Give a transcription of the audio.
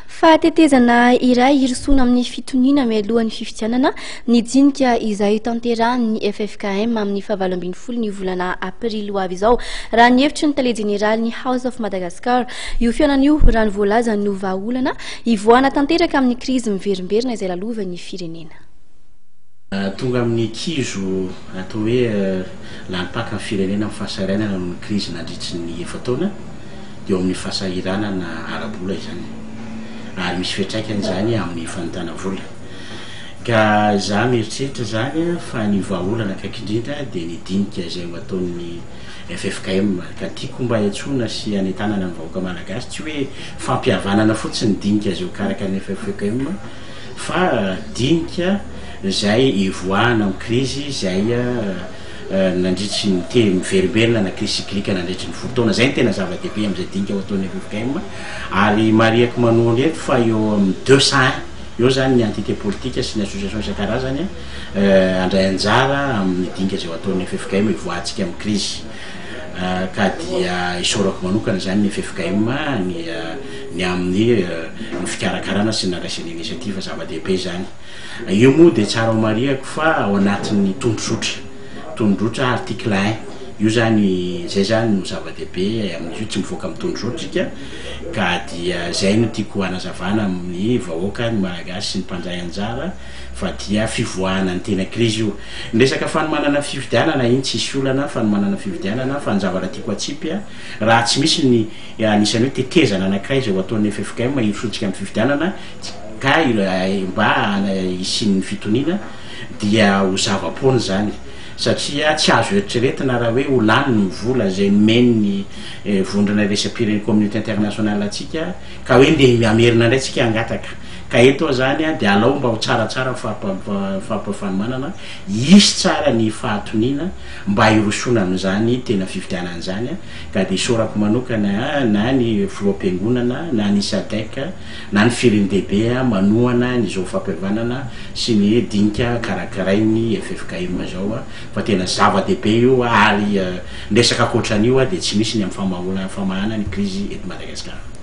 Fahatetezana iray hirosoana amin'ny fitoniana mialohan'ny fifidianana ny dinika izay tanterahan'ny ffkm amin'ny fahavalo ambin'ny folo ny volana aprily ho avy izao, raha ny hevitry ny tale jeneralin'ny House of Madagascar. Io fihaonana io, raha ny voalazany, no vahaolana hivoahana tanteraka amin'ny krizy miverimberina izay lalovan'ny firenena. Tonga amin'ny kizo atao hoe lalim-paka ny firenena amin'ny fahasahiranana noho ny krizy nandritry ny efa-taona. eo amin'ny fahasahiranana ara-bola izany ary misy fiantraikany izany amin'ny fanontana vola. Ka izaho mieritreritra izany fa ny vahaolana akaiky indrindra dia ny dinika izay ho ataon'ny ffkm. Ka tiako mba hiantsoana sy hanentanana ny vahoaka malagasy, tsy hoe fampihavanana fotsiny ny dinika izay ho karakarain'ny ffkm fa dinika izay hivoahana amin'ny krizy izay nandritry ny te miverimberina na crise cyclique nandritry ny 10 taona. Izay no tena zava-dehibe amin'izay dinika ho ataon'ny ffkm ary marihako manondro eto fa eo amin'ny 201 eo izany ny entité politique sy ny association isan-karazany handray anjara amin'ny dinika izay ho ataon'ny ffkm hivoahantsika amin'ny crise ka dia isaorako manokana izany ny ffkm ny ny amin'ny ny fikarakarana sy ny nandraisany initiative zava-dehibe izany. Io moa dia tsara ho marihako fa ao anatin'ny tondrozotra, tondrozotra article un, io zany, zay zany no zava-dehibe amin'izy io, tsy mivoaka amin'ny tondrozotra isika, ka dia zay no tiako hanazavana amin'ny vahoaka, ny Malagasy sy ny mpandray anjara fa dia fivoahana ny tena krizy io. Ny resaka fanomanana fifidianana, iny tsisy olana fanomanana fifidianana, fa ny zavatra tiako hatsipy, raha tsy misy ny anisan'ny hoe tetezana anankiray izay ho ataon'ny ffkm hirosoantsika amin'ny fifidianana, Ka mba hisian'ny fitoniana dia ho zava-poana izany satria tsy azo eritreretina raha hoe ho lany ny vola izay nomen'ny vondrona iraisam-pirenena communauté internationale antsika ka hoe ndeha hamerina indray tsika hangataka. Ka eto aho izany dia alao mba ho tsaratsara ny fampifanomanana, hisy tsara ny fahatoniana mba hirosoana amin'izany tena fifidianana izany ka dia isaorako manokana na ny filoham-piangonana na ny sadec na ny firen-dehibe manohana ny izao fampihavanana sy ny dinika karakarain'ny ffkm izao fa tena zava-dehibe io ary ny resaka ankoatran'io dia tsy misy ny amin'ny famahana ny krizy eto Madagasikara.